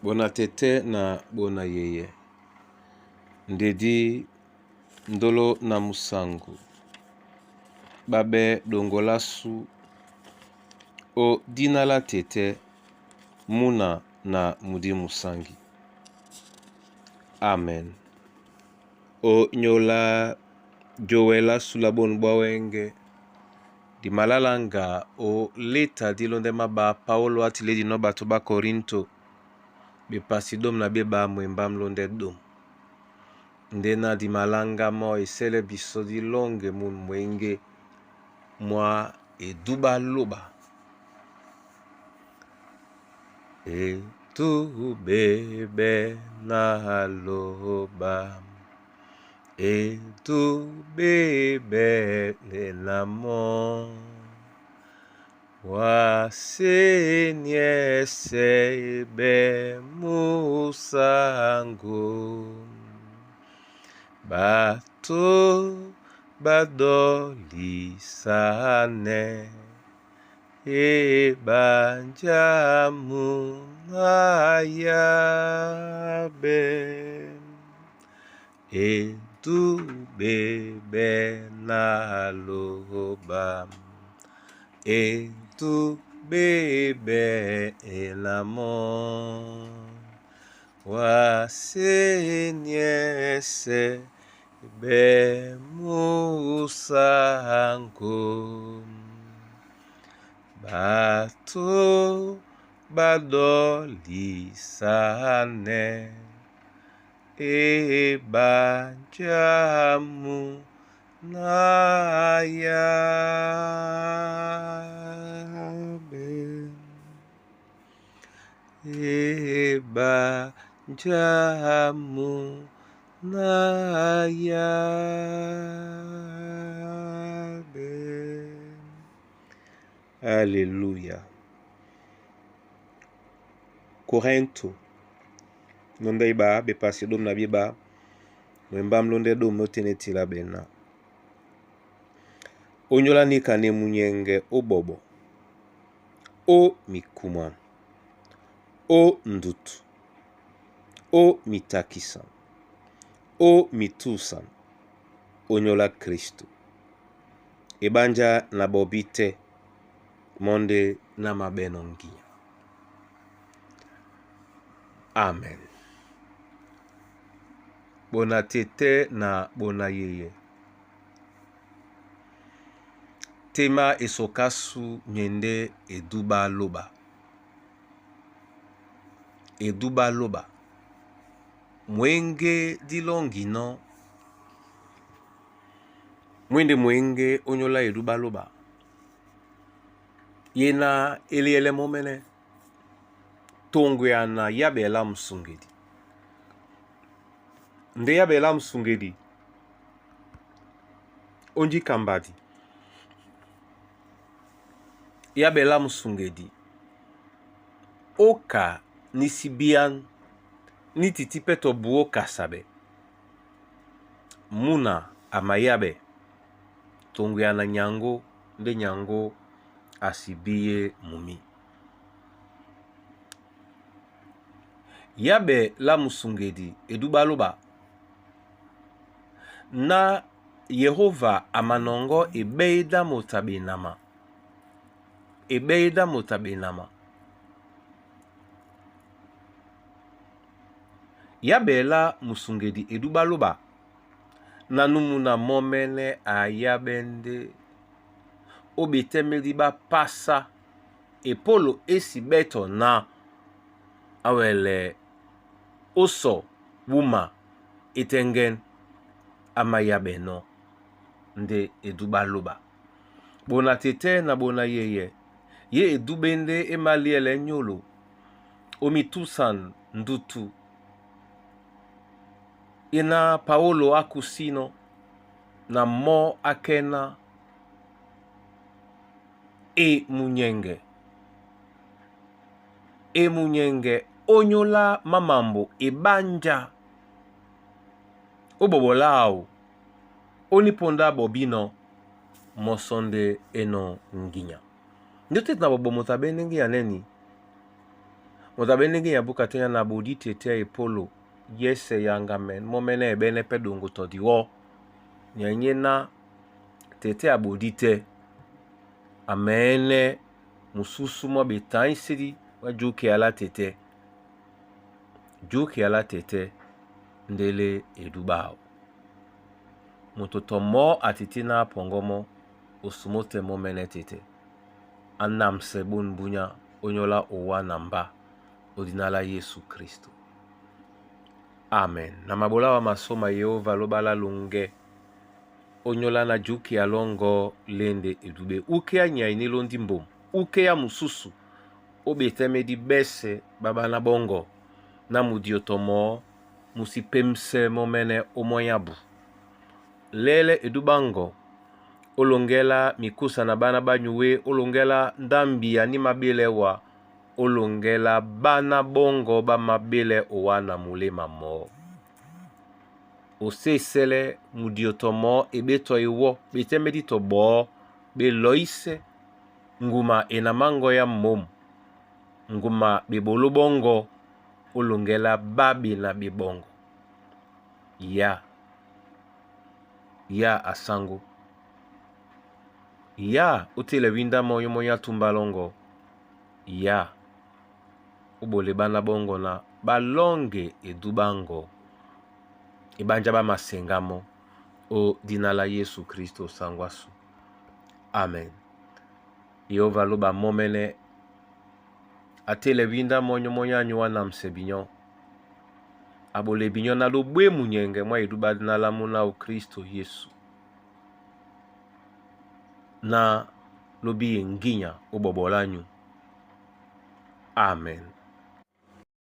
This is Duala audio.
Bona tɛtɛ na bona yeye ndedi ndolo na musangu babe dongolasu o dina la tɛtɛ muna na mudi musangi. Amen. O nyola jowe lasu la bonu bwa wenge dimalalanga o leta dilonde maba Paulo atiledi no bato ba Korinto bepasi dôme na beba mwemba mlonde dôme. Ndena dimalanga mo esele biso dilonge munu mwenge mwa eduba loba. Etubebe na loba etubebe na mo waseniesebe musango bato badolisane ebanjamu na yabe etubebe na loba etubebe na mo waseniese be musango bato badolisane ebanjamu na yabe ebanjamu na yabe. Alléluia. Korinto nonde iba bepasi dôme na bieba mwemba mlonde dôme otenetila bena. Onyola nika ne munyenge obobo o mikumwa o ndutu o mitakisa o mitusa onyola Kristo ebanja na bobi te monde na mabeno nginya. Amen. Bona tete na bona yeye. Tema esokasu nyende eduba loba. Eduba loba. Mwenge dilongino. Mwende mwenge onyola eduba loba. Yena eliele momene. Tongo yana yabela musungedi. Nde yabela musungedi. Onji kambadi. Yabela musungedi. Oka nisibian ni titi peto buo kasabe. Muna amayabe. Tongo yana nyango nde nyango asibiye mumi. Yabe la musungedi eduba loba. Na Yehova amanongo ebeida motabenama. Ebeida motabenama. Yabela musungedi eduba loba. Nanumuna momene ayabende. Obetemeli ba pasa epolo esi beto na awele oso wuma etengen amayabeno nde eduba loba. Bona tete na bona yeye ye edubende emaliele nyolo omitusan ndutu ina Paulo akusino na mo akena e munyenge e munyenge onyola mamambo ebanja obobolao oniponda bobino mosonde eno nginya. Ndio tete na bobo moto abe ndenge ya neni. Moto abendenge ya buka te na bodi tete epolo yese yangamen momene ebene pe dongo to diwo nyenye na tete abodi te amene mususu mo betansiri wa juke ala tete juke ala tete ndele edubao moto to mo atiti na pongomo osumote momene tete anamse bonbunya onyola owa na mba odinala Yesu Kristo. Amen. Na mabola wa masoma Yehova lobala lunge onyola na juki ya longo lende edube uke ya nyai ni londi mbom uke ya mususu obetemedi bese babana bongo na mudiotomo musipemse momene omoyabu lele edubango olongela mikusa na bana banyuwe olongela ndambi ya ni mabele wa olongela bana bongo ba mabele owa na mulema mo osesele mudiotomo ebeto iwo betemedi to bo beloise nguma enamango ya mom nguma bebolo bongo olongela babe na bebongo ya ya asango ya otele winda moyo moyo atumba longo ya obole bana bongo na balonge edubango ebanja bamasengamo o dina la Yesu Kristo sangwasu. Amen. Yehova loba momene atele winda monyo monyo anyuwa na msebinyo abole binyo na lobwe munyenge mwa eduba dina la muna o Kristo Yesu na lobi yenginya obobola nyu. Amen.